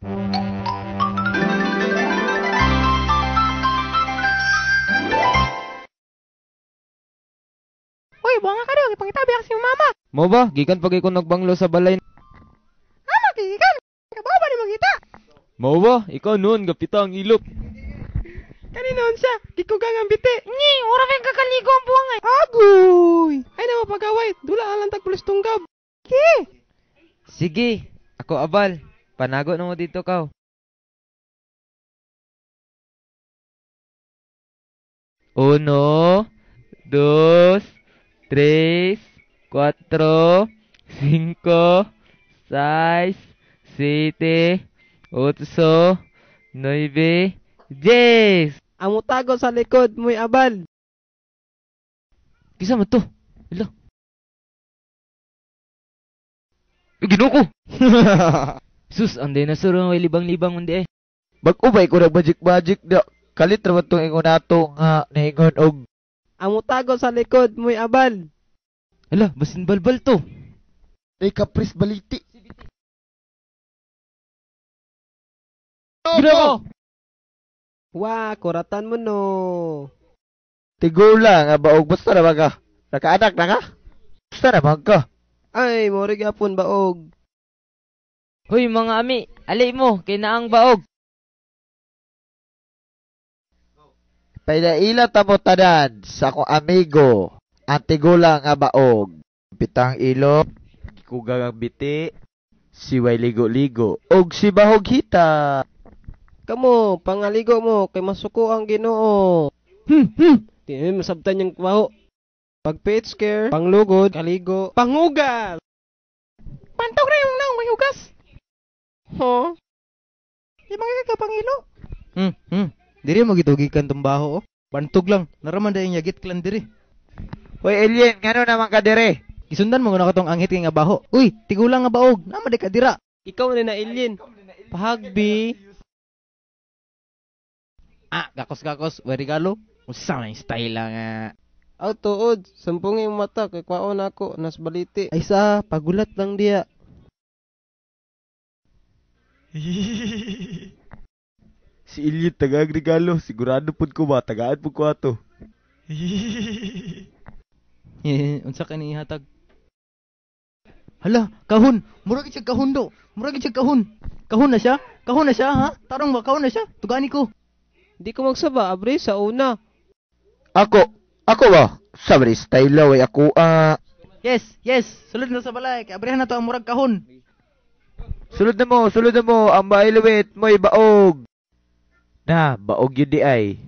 Uy, buwanga ka daw, ipangitabi ang si mama. Mo ba? Gikan pag ko nagbanglo sa balay. Ama, gikan. Kabaw ba ni mangita? Mo ba? Ikaw noon, gapita ang ilok. Kaninoon siya, gikugang ang biti. Nyi, ora kang kakaligo ang buwangay. Agoy! Ay na mapagaway, dula alang tagpulis tunggab. Ki! Sige, ako abal. Panago na mo dito kaw. Uno, dos, tres, cuatro, cinco, seis, siete, ocho, nueve, 10. Ang mutago sa likod mo'y abal. Kisa mo to? Hala. Eh, Ginoo ko! Sus, ang dinosaur may libang-libang undi eh. Bag-o ba ko nag-magic-magic na kalit ra man tong ingon nato nga niingon og Ang mutago sa likod mo'y abal. Hala, basin balbal to. Ay kapris baliti. Ginoo! Wa, kuratan mo no. Tigula nga baog basta na ba ka? Nakaanak na ka? Basta na man ka. Ay, mori gapon baog. Hoy mga ami, ali mo, kay naang baog. Paidaila ta mo tanan sa akong amigo ang tigula nga baog. Pitang ilok, gikugang ang biti, siway ligo-ligo, og si bahog hita. Kamo, pangaligo mo kay masuko ang Ginoo. Di mo masabtan yung baho. Pag page care, panglugod, kaligo, panghugas. Pantog na yung naong may hugas. Huh? Di mga ka pangilo. Diri mo gitugikan tong baho oh. Bantog lang. Naraman dayong yagit klan diri. Hoy alien, ngano naman ka dire? Gisundan mo na katong anghit kay nga baho. Uy, tigulang nga baog. Nama di ka dira. Ikaw na na alien. Pahagbi. Ah, gakos-gakos, way regalo. Unsa man yung style lang nga. Aw tuod, sampung yung mata kay kwaon ako nas baliti. Ay sa pagulat lang diya. Si Iliad tagaag regalo, sigurado pud ko ba tagaan pud ko ato. Unsa ka ni ihatag? Hala, kahon. Mura gid siya kahon do. Mura gid siya kahon. Kahon na siya? Kahon na siya, ha? Tarong ba kahon na siya? Tugani ko. Di ko magsaba, abre sa una. Ako, ako ba? Sabi style way ako ah. Yes, yes. Sulod na sa balay. Kay abrihan na to ang murag kahon. Sulod na mo, ang mailuwit mo'y baog. Na, baog yun di ay.